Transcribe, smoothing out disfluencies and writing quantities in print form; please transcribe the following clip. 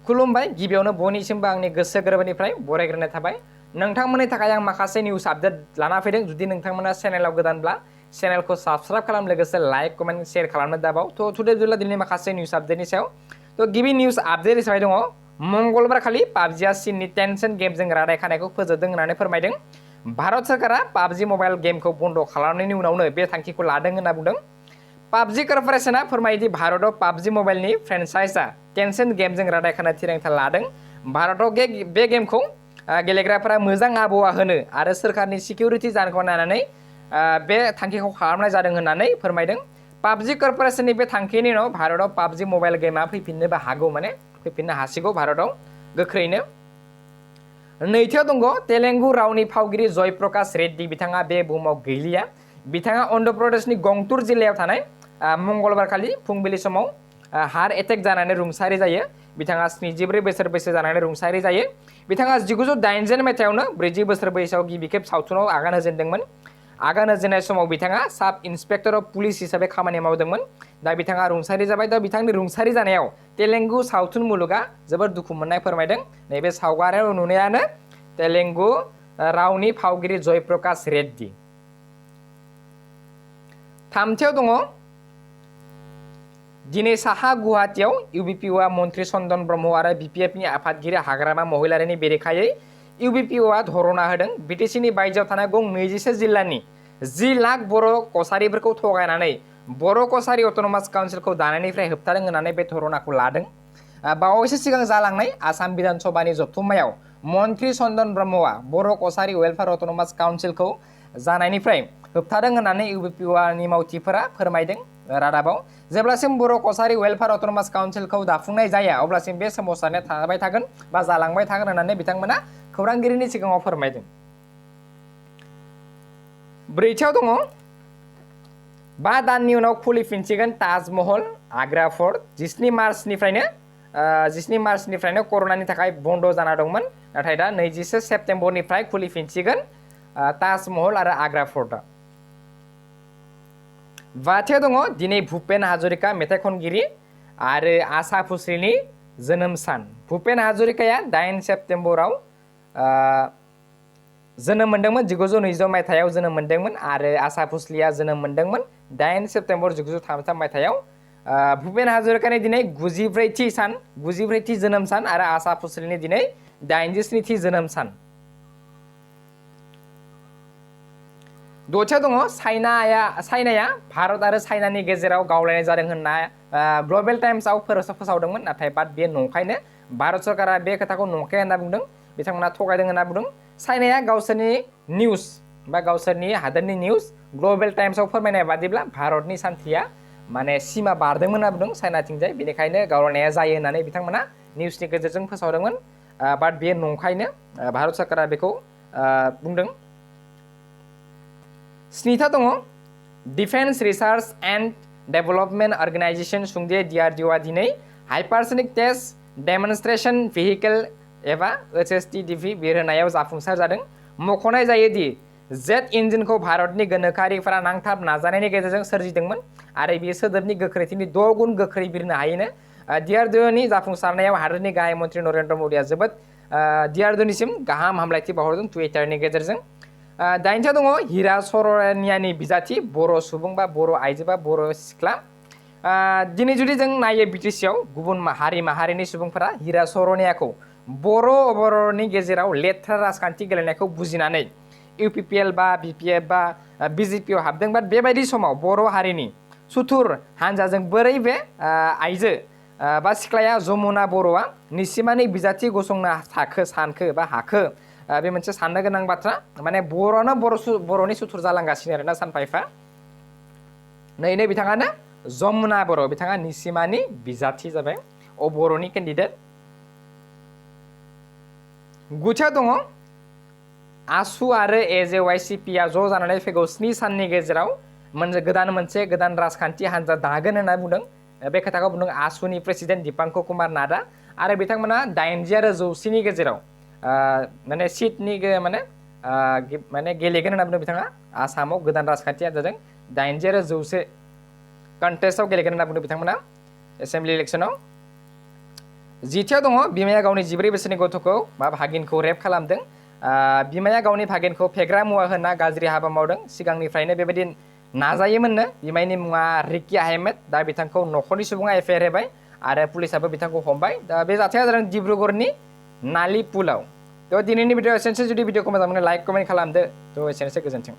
खुलुमबाय गिबियावनो बयनिसिमबो आंनि गोसो गोरबोनिफ्राय बरायग्रोनाय थाबाय नोंथांमोननि थाखाय आं माखासे निउस आपडेट लाना फैदों जुदि नोंथांमोना चेनेलाव गोदानब्ला चेनेलखौ साबस्क्राइब खालाम लोगोसे लाइक कमेन्ट शेयार खालामनो दाबाव तो टुडे जुला दिनै माखासे निउस आपडेटनि सायाव तो गिबि निउस आपडेट हिसाबै दङ मंगलबार खालि पाबजिआ चीननि टेनसेन्ट गेमजों रादाय खानायखौ फोजोबदों होननानै फोरमायदों भारत सरकारा पाबजि मबाइल गेमखौ बन्द खालामनायनि उनावनो बे थांखिखौ लादों होनना बुंदों पाबजि कर्परेशना फोरमायदि भारताव पाबजि मबाइलनि फ्रेन्चाइजआ टेनसेन्ट गेमजों रादाय खानो थिरांथा लादों भारताव बे गेमखौ गेलेग्राफोरा मोजां आबहावा होनो आरो सोरखारनि सिकिउरिटि जाहोनखौ नायनानै बे थांखिखौ खालामनाय जादों होननानै फोरमायदों पाबजि कर्परेशननि बे थांखिनि उनाव भारताव पाबजि मबाइल गेमा फैफिननोबो हागौ माने फैफिननो हासिगौ भारताव गोख्रैनो नैथियाव दङ तेलेंगु रावनि फावगिरि जयप्रकाश रेड्डी बिथाङा बे बुहुमाव गैलिया बिथाङा अन्ध्र प्रदेशनि गंटुर जिल्लायाव थानाय मंगलबार खालि फुंबिलि समाव हार्ट एटेक जानानै रुंसारि जायो बिथाङा 74 बोसोर बैसो जानानै रुंसारि जायो बिथाङा 1980 मायथाइयावनो 40 बोसोर बैसोआव गिबि खेब सावथुनाव आगान होजेनदोंमोन आगान होजेननाय समाव बिथाङा साब इन्सपेक्टर अफ पुलिस हिसाबै खामानि मावदोंमोन दा बिथाङा रुंसारि जाबाय दा बिथांनि रुंसारि जानायाव तेलेंगु सावथुन मुलुगा जोबोद दुखु मोननाय फोरमायदों नैबे सावगारियाव नुनायानो तेलेंगु रावनि फावगिरि जयप्रकाश रेड्डी थामथियाव दङ दिनै साहा गुवाहाटीआव UBPO मन्त्री चनदन ब्रह्म आरो BPFनि आफादगिरि हाग्रामा महिलारिनि बेरेखायै UBPOआ धरना होदों BTCनि बायजोआव थानाय गं 21 जिल्लानि 10 लाख बर' कसारिफोरखौ थगायनानै बर' कसारि अट'नमास काउन्सिलखौ दानायनिफ्राय होबथादों होननानै बे धरनाखौ लादों बावैसो सिगां जालांनाय आसाम विधान सभानि जथुम्मायाव मन्त्री चनदन ब्रह्मआ बर' कसारि वेलफेयार अट'नमास काउन्सिलखौ जानायनिफ्राय होबथादों होननानै UBPOनि मावथिफोरा फोरमायदों रादाबाव जेब्लासिम बर' कसारि वेलफेयार अट'नमास काउन्सिलखौ दाफुंनाय जाया अब्लासिम बे सोमावसारनाया थाबाय थागोन बा जालांबाय थागोन होननानै बिथांमोना खौरांगिरिनि सिगाङाव फोरमायदों ब्रैथियाव दङ 5 दाननि उनाव खुलिफिनसिगोन ताजमहल आग्रा फर्ट 17 मार्चनिफ्रायनो कर'नानि थाखाय बन्द जाना दंमोन नाथाय दा 21 सेप्तेम्बरनिफ्राय खुलिफिनसिगोन ताजमहल आरो आग्रा फर्टआ बाथियाव दङ दिनै भुपेन हाजरिका मेथाइ खनगिरि आरो आशा भस्लिनि जोनोम सान भुपेन हाजरिकाया 8 सेप्तेम्बराव जोनोम मोनदोंमोन 1922 मायथाइयाव जोनोम मोनदोंमोन आरो आशा भस्लिया जोनोम मोनदोंमोन 8 सेप्तेम्बर 1933 मायथाइयाव भुपेन हाजरिकानि दिनै 94थि जोनोम सान आरो आशा भस्लिनि दिनै 87थि जोनोम सान दथियाव दङ चाइनाया भारत आरो चाइनानि गेजेराव गावलायनाय जादों होनना ग्लबेल टाइम्सआव फोसावदोंमोन नाथाय बाद बे नंखायनो भारत सरकारा बे खोथाखौ नंखाय होनना बुंदों बिथांमोना थगायदों होनना बुंदों चाइनाया गावसोरनि निउस बा गावसोरनि हादोरनि निउस ग्लबेल टाइम्सआव फोरमायनाय बादिब्ला भारतनि सान्थिया माने सिमा बारदोंमोन होनना बुंदों चाइनाथिंजाय बेनिखायनो गावलायनाया जायो होननानै बिथांमोना निउसनि गेजेरजों फोसावदोंमोन बाट बे नंखायनो भारत सरकारा बेखौ बुंदों स्निथा दङ defence research and development organisation सुंदे DRDOआ दिनै हाइपारसनिक टेस्ट डेमनस्ट्रेशन भेहिकल एबा HSTDV बिरहोनायाव जाफुंसार जादों मख'नाय जायोदि जेट इन्जिनखौ भारतनि गोनोखोआरिफोरा नांथाब नाजानायनि गेजेरजों सोरजिदोंमोन आरो बेयो सोदोबनि गोख्रैथिनि 6 गुन गोख्रै बिरनो हायोनो DRDOनि जाफुंसारनायाव हादोरनि गाहाय मन्त्रि नरेन्द्र मदिआ जोबोद DRDOनिसिम गाहाम हामलायथि बावहरदों टुइटारनि गेजेरजों दाइनथियाव दङ हिरा सरनियानि बिजाथि बर' सुबुं बा बर' आइजो बा बर' सिख्ला दिनै जुदि जों नायो BTCआव गुबुन हारि माहारिनि सुबुंफोरा हिरा सरनियाखौ बर'नि गेजेराव लेथ्रा राजखान्थि गेलेनायखौ बुजिनानै UPPL बा BPF बा BJPआव हाबदों बा बेबायदि समाव बर' हारिनि सुथुर हानजाजों बोरै बे आइजो बा सिख्लाया जमुना बर'आ निसिमानि बिजाथि गसंनो सानखो बा हाखो बे मोनसे साननो गोनां बाथ्रा माने बर'आनो बर'नि सुथुर जालांगासिनो आरोना सानफा एफा नै बिथाङानो जमुना बर' बिथाङा निसिमानि बिजाथि जाबाय बर'नि केन्डिडेट गुथियाव दङ आसु आरो AJYCPआ ज' जानानै फैगौ 7 साननि गेजेराव मोनसे गोदान राजखान्थि हान्जा दागोन होनना बुंदों बे खोथाखौ बुंदों आसुनि प्रेसिडेन्ट दीपांकर कुमार नाडा आरो बिथांमोना 80 आरो 100नि गेजेराव माने सीटनि माने गेलेगोन होनना बुंदों बिथाङा आसामाव गोदान राजखान्थि हान्जाजों 80 आरो 100 कन्टेस्टआव गेलेगोन होनना बुंदों बिथांमोना एसेम्बलि इलेक्सनाव जिथियाव दङ बिमाया गावनि 14 बोसोरनि गथ'खौ बा भागिनखौ रेप खालामदों। बिमाया गावनि भागिनखौ फेग्रा मुवा होना गाज्रि हाबा मावदों। सिगांनिफ्रायनो बेबायदि नाजायोमोननो। बिमायनि मुङा रिकी आहमेद। दा बिथांखौ न'खरनि सुबुङा एफआइआर होबाय आरो पुलिसाबो बिथांखौ हमबाय। दा बे जाथाया जादों डिब्रुगड़नि नाली पुलाव। थ' दिनैनि भिडिअ एसेनोसै। जुदि भिडिअखौ मोजां मोनो लाइक कमेन्ट खालामदो। थ' एसेनोसै, गोजोन्थों।